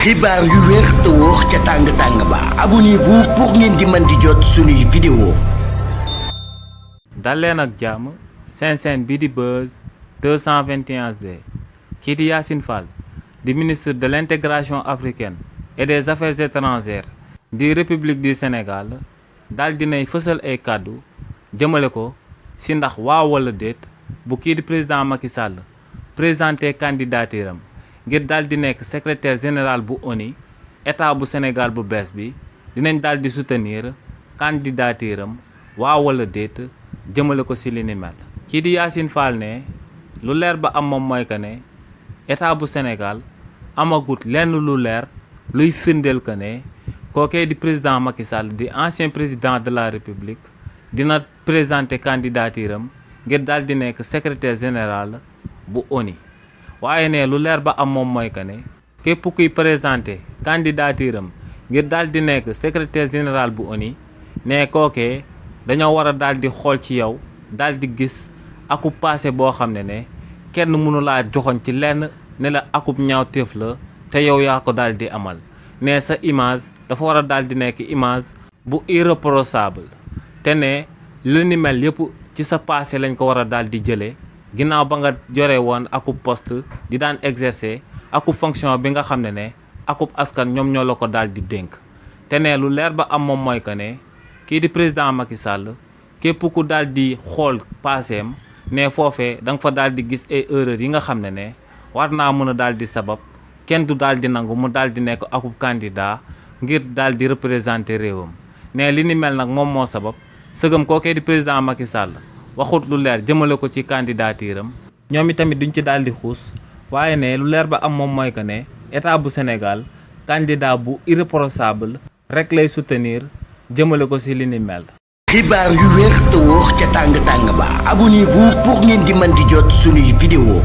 xibaar yu wér te wóor ca tàng ba abonnez-vous pour ngeen di mën di jot suñuy vidéo. dal leen ak jàmm seen chaîne bi di Buzz 221HD kii di Yassine Fall di ministre de l'intégration africaine et des affaires étrangères di République du Sénégal daal dinay fësal ay kàddu jëmale ko ci ndax waaw wala déet bu kii di président Macky Sall présenté candidature am ngir daal di nekk secrétaire général bu ONU état bu Sénégal bu bees bi dinañ daal di soutenir candidature am waaw wala déet jëmale ko ci li ni mel. kii di Yassine Fall ne lu leer ba am moom mooy que ne état bu Sénégal amagut lenn lu leer luy firndeel que ne kookee di président Macky Sall di ancien président de la République dina présenter candidature am ngir daal di nekk secrétaire général bu ONU. waaye ne lu leer ba am moom mooy que ne képp kuy présenter candidature am ngir daal di nekk secrétaire général bu ONU ne kookee dañoo war a daal di xool ci yow daal di gis akub passé boo xam ne kenn mënu laa joxoñ ci lenn ne la akub ñaawteef la te yow yaa ko daal di amal ne sa image dafa war a daal di nekk image bu irréprochable te ne li ni mel yëpp ci sa passé lañ ko war a daal di jëlee. ginnaaw ba nga jore woon akub poste di daan exercer akub fonction bi nga xam ne akub askan ñoom ñoo la ko daal di dénk te ne lu leer ba am moom mooy que ne kii di président Macky Sall képp ku daal di xool passeem ne foofee da nga fa daal di gis ay erreurs yi nga xam ne war naa mën a daal di sabab kenn du daal di nangu mu daal di nekk akub candidat ngir daal di représenter réewam ne li ni mel nag moom moo sabab sëgëm kookee di président Macky Sall waxut lu leer jëmale ko ci candidature am ñoom itamit duñ ci daal di xuus waaye ne lu leer ba am moom mooy que ne état bu Sénégal candidat bu irréprochable rek lay soutenir jëmale ko ci li ni mel. xibaar yu wér te wóor ca tàng ba abonnez-vous pour ngeen di mën di jot suñuy vidéo.